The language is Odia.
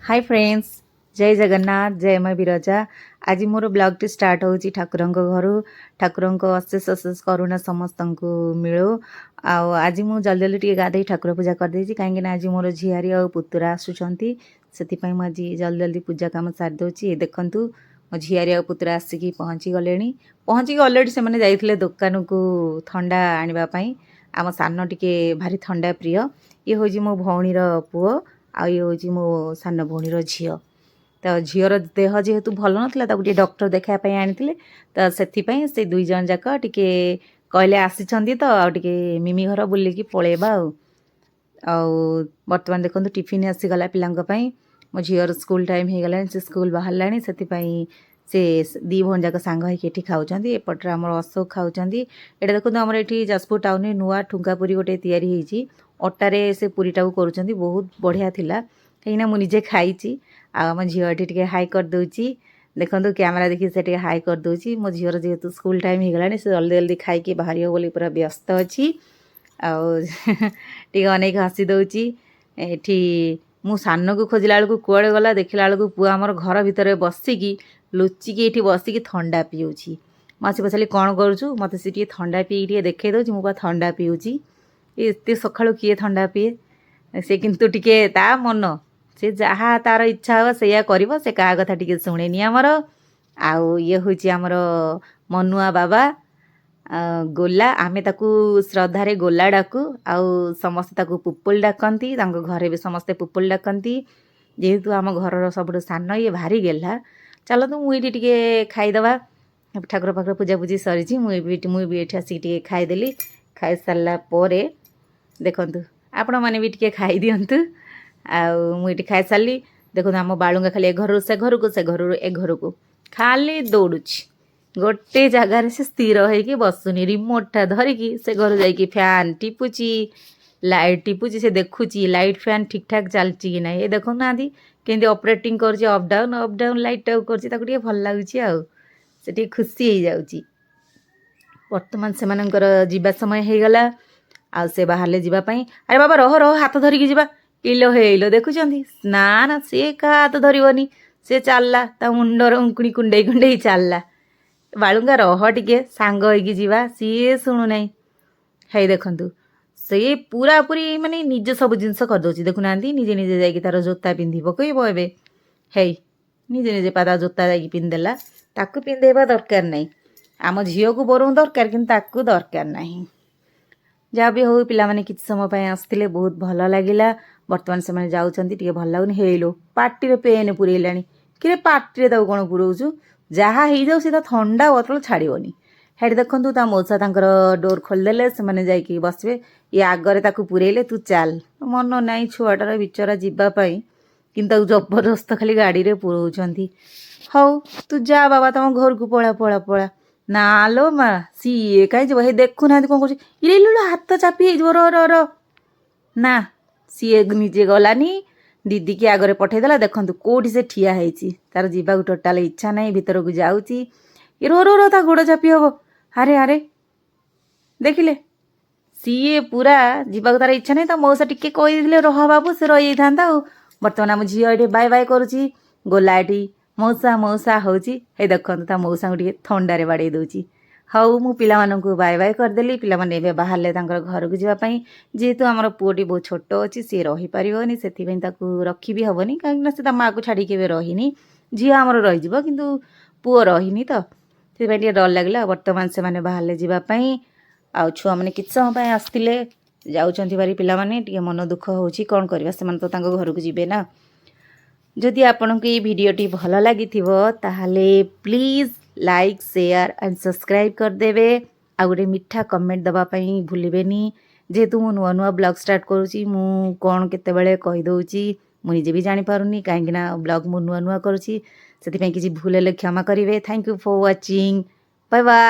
ହାଇ ଫ୍ରେଣ୍ଡସ୍, ଜୟ ଜଗନ୍ନାଥ, ଜୟ ମା ବିରଜା। ଆଜି ମୋର ବ୍ଲଗ୍ଟି ଷ୍ଟାର୍ଟ ହେଉଛି ଠାକୁରଙ୍କ ଘରୁ। ଠାକୁରଙ୍କ ଅଶେଷ ଅଶେଷ କରୁଣା ସମସ୍ତଙ୍କୁ ମିଳୁ। ଆଉ ଆଜି ମୁଁ ଜଲ୍ଦି ଜଲ୍ଦି ଟିକେ ଗାଧେଇ ଠାକୁର ପୂଜା କରିଦେଇଛି, କାହିଁକିନା ଆଜି ମୋର ଝିଆରୀ ଆଉ ପୁତୁରା ଆସୁଛନ୍ତି। ସେଥିପାଇଁ ମୁଁ ଆଜି ଜଲ୍ଦି ଜଲ୍ଦି ପୂଜା କାମ ସାରି ଦେଉଛି। ଏ ଦେଖନ୍ତୁ, ମୋ ଝିଆରୀ ଆଉ ପୁତୁରା ଆସିକି ପହଞ୍ଚି ଗଲେଣି। ପହଞ୍ଚିକି ଅଲରେଡ଼ି ସେମାନେ ଯାଇଥିଲେ ଦୋକାନକୁ ଥଣ୍ଡା ଆଣିବା ପାଇଁ। ଆମ ସାନ ଟିକେ ଭାରି ଥଣ୍ଡା ପ୍ରିୟ। ଇଏ ହେଉଛି ମୋ ଭଉଣୀର ପୁଅ ଆଉ ଇଏ ହେଉଛି ମୋ ସାନ ଭଉଣୀର ଝିଅ। ତ ଝିଅର ଦେହ ଯେହେତୁ ଭଲ ନଥିଲା, ତାକୁ ଟିକେ ଡକ୍ଟର ଦେଖାଇବା ପାଇଁ ଆଣିଥିଲେ। ତ ସେଥିପାଇଁ ସେ ଦୁଇ ଜଣ ଯାକ ଟିକେ କହିଲେ, ଆସିଛନ୍ତି ତ ଆଉ ଟିକେ ମିମି ଘର ବୁଲିକି ପଳେଇବା। ଆଉ ଆଉ ବର୍ତ୍ତମାନ ଦେଖନ୍ତୁ, ଟିଫିନ୍ ଆସିଗଲା ପିଲାଙ୍କ ପାଇଁ। ମୋ ଝିଅର ସ୍କୁଲ ଟାଇମ୍ ହେଇଗଲାଣି, ସେ ସ୍କୁଲ ବାହାରିଲାଣି। ସେଥିପାଇଁ ସେ ଦୁଇ ଭଉଣୀ ଯାକ ସାଙ୍ଗ ହେଇକି ଏଠି ଖାଉଛନ୍ତି। ଏପଟରେ ଆମର ଅଶୋକ ଖାଉଛନ୍ତି। ଏଇଟା ଦେଖନ୍ତୁ, ଆମର ଏଠି ଯାଜପୁର ଟାଉନରେ ନୂଆ ଠୁଙ୍କା ପୁରୀ ଗୋଟେ ତିଆରି ହେଇଛି। ଅଟାରେ ସେ ପୁରୀଟାକୁ କରୁଛନ୍ତି। ବହୁତ ବଢ଼ିଆ ଥିଲା, କାହିଁକିନା ମୁଁ ନିଜେ ଖାଇଛି। ଆଉ ଆମ ଝିଅ ଏଠି ଟିକେ ହାଇ କରିଦେଉଛି। ଦେଖନ୍ତୁ, କ୍ୟାମେରା ଦେଖି ସେ ଟିକେ ହାଇ କରିଦେଉଛି। ମୋ ଝିଅର ଯେହେତୁ ସ୍କୁଲ ଟାଇମ୍ ହେଇଗଲାଣି, ସେ ଜଲ୍ଦି ଜଲ୍ଦି ଖାଇକି ବାହାରିବ ବୋଲି ପୁରା ବ୍ୟସ୍ତ ଅଛି। ଆଉ ଟିକେ ଅନେଇକି ହସି ଦେଉଛି। ଏଠି ମୁଁ ସାନକୁ ଖୋଜିଲା ବେଳକୁ କୁଆଡ଼େ ଗଲା, ଦେଖିଲା ବେଳକୁ ପୁଅ ଆମର ଘର ଭିତରେ ବସିକି, ଲୁଚିକି ଏଇଠି ବସିକି ଥଣ୍ଡା ପିଉଛି। ମୁଁ ଆସି ପଚାରିଲି, "କ'ଣ କରୁଛୁ?" ମୋତେ ସେ ଟିକେ ଥଣ୍ଡା ପିଇକି ଟିକେ ଦେଖେଇ ଦେଉଛି, "ମୁଁ ପା ଥଣ୍ଡା ପିଉଛି।" ଏତେ ସକାଳୁ କିଏ ଥଣ୍ଡା ପିଏ? ସେ କିନ୍ତୁ ଟିକେ ତା ମନ, ସେ ଯାହା ତାର ଇଚ୍ଛା ହେବ ସେଇଆ କରିବ। ସେ କାହା କଥା ଟିକେ ଶୁଣେନି ଆମର। ଆଉ ଇଏ ହେଉଛି ଆମର ମନୁଆ ବାବା ଗୋଲା। ଆମେ ତାକୁ ଶ୍ରଦ୍ଧାରେ ଗୋଲା ଡାକୁ ଆଉ ସମସ୍ତେ ତାକୁ ପୁପୁଲ ଡାକନ୍ତି। ତାଙ୍କ ଘରେ ବି ସମସ୍ତେ ପୁପୁଲ ଡାକନ୍ତି। ଯେହେତୁ ଆମ ଘରର ସବୁଠୁ ସାନ, ଇଏ ଭାରି ଗେହ୍ଲା। ଚାଲନ୍ତୁ, ମୁଁ ଏଇଠି ଟିକେ ଖାଇଦେବା। ଠାକୁର ପାଖରେ ପୂଜାପୂଜି ସରିଛି। ମୁଁ ବି ଏଠି ଆସିକି ଟିକେ ଖାଇଦେଲି। ଖାଇସାରିଲା ପରେ ଦେଖନ୍ତୁ, ଆପଣମାନେ ବି ଟିକେ ଖାଇଦିଅନ୍ତୁ। ଆଉ ମୁଁ ଏଠି ଖାଇସାରିଲି। ଦେଖନ୍ତୁ, ଆମ ବାଳୁଙ୍ଗା ଖାଲି ଏ ଘରରୁ ସେ ଘରକୁ, ସେ ଘରରୁ ଏ ଘରକୁ ଖାଲି ଦୌଡ଼ୁଛି। ଗୋଟେ ଜାଗାରେ ସେ ସ୍ଥିର ହେଇକି ବସୁନି। ରିମୋଟଟା ଧରିକି ସେ ଘରୁ ଯାଇକି ଫ୍ୟାନ୍ ଟିପୁଛି, ଲାଇଟ୍ ଟିପୁଛି। ସେ ଦେଖୁଛି ଲାଇଟ୍ ଫ୍ୟାନ୍ ଠିକ୍ ଠାକ୍ ଚାଲିଛି କି ନାହିଁ। ଏ ଦେଖୁନାହାନ୍ତି କେମିତି ଅପରେଟିଂ କରୁଛି, ଅପ୍ ଡାଉନ୍ ଅପ୍ ଡାଉନ୍ ଲାଇଟ୍ଟାକୁ କରୁଛି। ତାକୁ ଟିକେ ଭଲ ଲାଗୁଛି ଆଉ ସେ ଟିକେ ଖୁସି ହେଇଯାଉଛି। ବର୍ତ୍ତମାନ ସେମାନଙ୍କର ଯିବା ସମୟ ହେଇଗଲା ଆଉ ସେ ବାହାରିଲେ ଯିବା ପାଇଁ। ଆରେ ବାବା, ରହ ରହ, ହାତ ଧରିକି ଯିବା। ଇଲୋ ହେଇଲୋ, ଦେଖୁଛନ୍ତି? ନା ନା, ସିଏ କାହା ହାତ ଧରିବନି। ସେ ଚାଲିଲା, ତା ମୁଣ୍ଡର ଉଙ୍କୁଣି କୁଣ୍ଡେଇ କୁଣ୍ଡେଇ ଚାଲିଲା। ବାଳୁଙ୍ଗା, ରହ ଟିକେ, ସାଙ୍ଗ ହେଇକି ଯିବା। ସିଏ ଶୁଣୁନାହିଁ। ହେଇ ଦେଖନ୍ତୁ, ସେ ପୁରାପୁରି ମାନେ ନିଜେ ସବୁ ଜିନିଷ କରିଦେଉଛି। ଦେଖୁନାହାନ୍ତି, ନିଜେ ନିଜେ ଯାଇକି ତାର ଜୋତା ପିନ୍ଧି ପକେଇବ ଏବେ। ହେଇ, ନିଜେ ନିଜେ ପାଦା ଜୋତା ଯାଇକି ପିନ୍ଧିଦେଲା। ତାକୁ ପିନ୍ଧେଇବା ଦରକାର ନାହିଁ। ଆମ ଝିଅକୁ ବରଂ ଦରକାର, କିନ୍ତୁ ତାକୁ ଦରକାର ନାହିଁ। ଯାହା ବି ହଉ, ପିଲାମାନେ କିଛି ସମୟ ପାଇଁ ଆସିଥିଲେ, ବହୁତ ଭଲ ଲାଗିଲା। ବର୍ତ୍ତମାନ ସେମାନେ ଯାଉଛନ୍ତି, ଟିକେ ଭଲ ଲାଗୁନି। ହେଇଲୋ, ପାଟିରେ ପେନ୍ ପୁରେଇଲାଣି। କିରେ, ପାଟିରେ ତାକୁ କ'ଣ ପୁରଉଛୁ? ଯାହା ହେଇଯାଉ, ସେ ତା ଥଣ୍ଡା ବୋତଲ ଛାଡ଼ିବନି। ହେଠି ଦେଖନ୍ତୁ, ତା ମଉସା ତାଙ୍କର ଡୋର୍ ଖୋଲିଦେଲେ। ସେମାନେ ଯାଇକି ବସିବେ। ଇଏ ଆଗରେ ତାକୁ ପୁରେଇଲେ, "ତୁ ଚାଲ।" ମନ ନାହିଁ ଛୁଆଟାର ବିଚରା ଯିବା ପାଇଁ, କିନ୍ତୁ ତାକୁ ଜବରଦସ୍ତ ଖାଲି ଗାଡ଼ିରେ ପୁରଉଛନ୍ତି। "ହଉ, ତୁ ଯା ବାବା, ତମ ଘରକୁ ପଳା, ପଳା, ପଳା।" ନା ଲୋ ମା, ସିଏ କାହିଁ ଯିବ? ହେଇ ଦେଖୁନାହାନ୍ତି କ'ଣ କରୁଛି? ଇରେ ଇଲୋ, ହାତ ଚାପି ହେଇଯିବ, ର ର ର। ନା, ସିଏ ନିଜେ ଗଲାନି, ଦିଦିକି ଆଗରେ ପଠେଇଦେଲା। ଦେଖନ୍ତୁ କୋଉଠି ସେ ଠିଆ ହେଇଛି। ତାର ଯିବାକୁ ଟୋଟାଲ ଇଚ୍ଛା ନାହିଁ, ଭିତରକୁ ଯାଉଛି। ଏ ରୋ ରୋ ରୋ, ତା ଗୋଡ଼ ଚାପି ହବ। ଆରେ ଆରେ, ଦେଖିଲେ, ସିଏ ପୁରା ଯିବାକୁ ତାର ଇଚ୍ଛା ନାହିଁ। ତା ମଉସା ଟିକେ କହିଦେଇଥିଲେ, "ରହ ବାବୁ", ସେ ରହିଯାଇଥାନ୍ତା। ଆଉ ବର୍ତ୍ତମାନ ଆମ ଝିଅ ଏଠି ବାଏ ବାଏ କରୁଛି। ଗୋଲା ଏଠି ମଉସା ମଉସା ହେଉଛି। ହେଇ ଦେଖନ୍ତୁ, ତା ମଉସାଙ୍କୁ ଟିକେ ଥଣ୍ଡାରେ ବାଡ଼େଇ ଦେଉଛି। ହଉ, ମୁଁ ପିଲାମାନଙ୍କୁ ବାଏ ବାଏ କରିଦେଲି। ପିଲାମାନେ ଏବେ ବାହାରିଲେ ତାଙ୍କର ଘରକୁ ଯିବା ପାଇଁ। ଯେହେତୁ ଆମର ପୁଅଟି ବହୁତ ଛୋଟ ଅଛି, ସିଏ ରହିପାରିବନି। ସେଥିପାଇଁ ତାକୁ ରଖିବି ହେବନି, କାହିଁକିନା ସେ ତା ମାଆକୁ ଛାଡ଼ିକି କେବେ ରହିନି। ଝିଅ ଆମର ରହିଯିବ, କିନ୍ତୁ ପୁଅ ରହିନି ତ, ସେଥିପାଇଁ ଟିକେ ଡର ଲାଗିଲା। ବର୍ତ୍ତମାନ ସେମାନେ ବାହାରିଲେ ଯିବା ପାଇଁ। ଆଉ ଛୁଆମାନେ କିଛି ସମୟ ପାଇଁ ଆସିଥିଲେ, ଯାଉଛନ୍ତି ଭାରି ପିଲାମାନେ, ଟିକେ ମନ ଦୁଃଖ ହେଉଛି। କ'ଣ କରିବା, ସେମାନେ ତ ତାଙ୍କ ଘରକୁ ଯିବେ ନା। ଯଦି ଆପଣଙ୍କୁ ଏଇ ଭିଡ଼ିଓଟି ଭଲ ଲାଗିଥିବ, ତାହେଲେ please like, share and subscribe କରିଦେବେ। ଆଉ ଗୋଟେ ମିଠା କମେଣ୍ଟ ଦେବା ପାଇଁ ଭୁଲିବେନି। ଯେହେତୁ ମୁଁ ନୂଆ ନୂଆ ବ୍ଲଗ୍ ଷ୍ଟାର୍ଟ କରୁଛି, ମୁଁ କ'ଣ କେତେବେଳେ କହିଦେଉଛି ମୁଁ ନିଜେ ବି ଜାଣିପାରୁନି, କାହିଁକିନା ବ୍ଲଗ୍ ମୁଁ ନୂଆ ନୂଆ କରୁଛି। ସେଥିପାଇଁ କିଛି ଭୁଲ ହେଲେ କ୍ଷମା କରିବେ। Thank you for watching. Bye bye.